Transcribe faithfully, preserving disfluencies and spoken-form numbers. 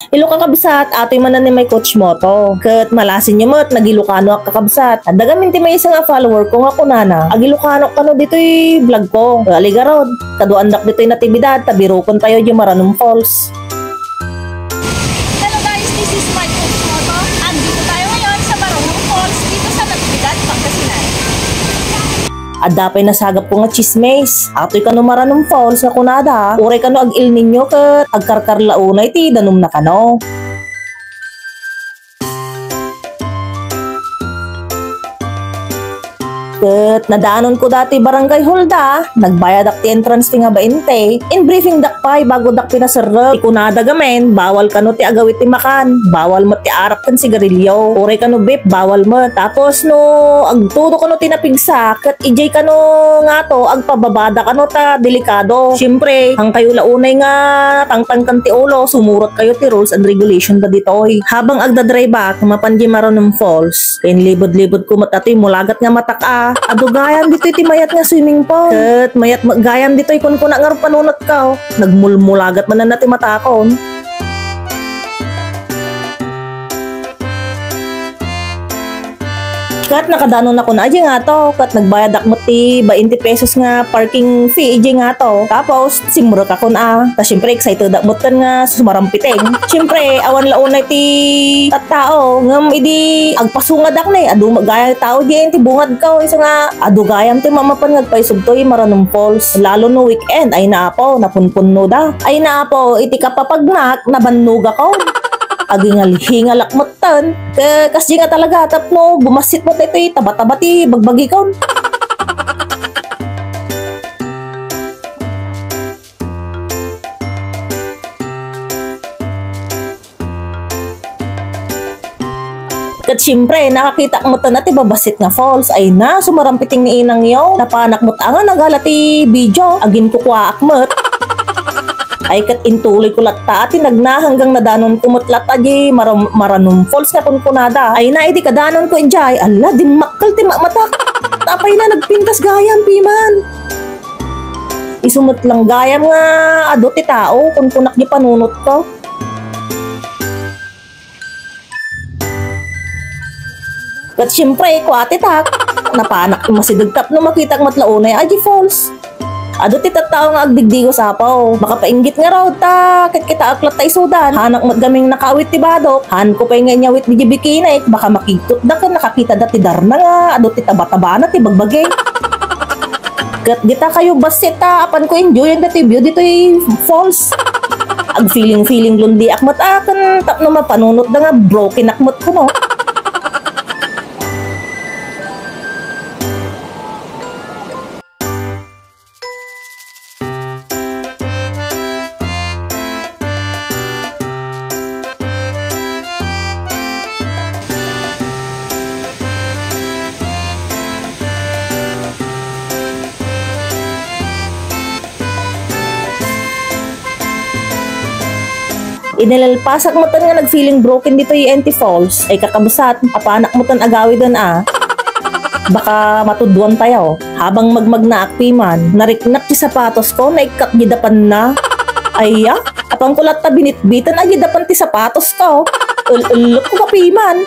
Hello kakabsat, atoy manen ni May Coach Moto. Ket malasinyo met, nag-Ilocano ak kakabsat. Adda gamin ti maysa nga follower ko nga kunana, ag-Ilocano kano ditoy vlog ko. Aligarod, kaduandak ditoy Natividad, ta biroken tayo di Maranon Falls. Hello guys, this is May Coach Moto. Andito tayo ngayon sa Maranon Falls dito sa Natividad, Pangasinan. Adda pay nasagap ko nga chismis. Atoy kano Maranon Falls nga kunada, uray kano ag-El Niño ket agkarkarla unay ti danumna kano. Ket nadanon ko dati Barangay Hulda, nagbayadak ti entrance fee nga bainte, in briefing dak pay bago dak pinaserrek. Ikunada gamin, bawal kano ti agawid ti makan, bawal met ti arak ken sigarilyo. Uray kano vape, bawal met. Tapos no agtudo kano ti napigsa, ket idiay kano ngato, agpababada kano ta delikado. Siyempre, hankayo la unay nga tangtangken ti ulo, sumurot kayo ti rules and regulation da ditoy. Habang agdadrive ak, mapan di Maranon Falls, ken libud-libud ko met atoy mulagat nga matak a. Adu gayam ditoy ti mayat nga swimming pool. Ket mayat met gayam ditoy kunkuna nga panunot ko. Nagmulmulagat manen na ti matakon. Ket nakadanonnakon a idiay ngato, ket nagbayadak met ti bainte pesos nga parking fee idiay ngato. Tapos, simrek akon a. Ta siyempre, excited ak metten nga sumarampiting. Siyempre, awan la unay ti tattao, ngem idi agpasungadak ne, adu met gayam tao diay ti bungad ko. Isu nga, adu gayam ti mamapan nga agpaisugto i Maranon Falls. Lalo no weekend, ay naapo, napunpunno da. Ay naapo, iti kapapagnak, nabannogakon. Agingalhingalak metten. Ka-, kasdi nga talaga, tapno bumassit met daytoy taba-taba ti bagbagikon. Ket siyempre, nakakitak met a ti babassit nga falls. Ay na, sumarampiting ni inangyo. Napanak met a nga nagala ti video. Aginkukuaak met. Ay, ket intuloy ko latta a tinagna hanggang nadanon ko met latta di Maram-, Maranon Falls nga kunkunada. Ay na, idi kadanon ko idiay, ala, dimmakkel ti mamatak. Apay na, nagpintas gayam, piman. Isu met lang gayam nga adu ti tao, kunkunak di panunot ko. Ket siyempre, kua ti tak, napanak ti masideg tapno makitak met la unay a di falls. Adu ti tattao nga agdigdigos apo. Makapainggit ngarud ta kitkitaek latta isudan. Hanak met gamin nakaawit ti badok. Hanko pay nga inyawit di bikinik. Baka makigtutda ken nakakitada ti darna nga adu ti taba-tabana ti bagbagi. Ket dita kayo bassit ta apan ko enjoyan dati view ditoy falls. Ag feeling feeling lundi ak met aken tapno mapanunot da nga broken ak met kuno. Inilalpasak metten nga nag-feeling broken ditoy N T Falls. Ay kakabsat, apanak metten agawiden a. Baka matudwan tayo. Habang magmagnaak piman, nariknak ti sapatos ko, naikkat di dapanna. Ay, ah, apan ko latta binitbitan a di dapan ti sapatos ko. Ul-ulok ko kapiman.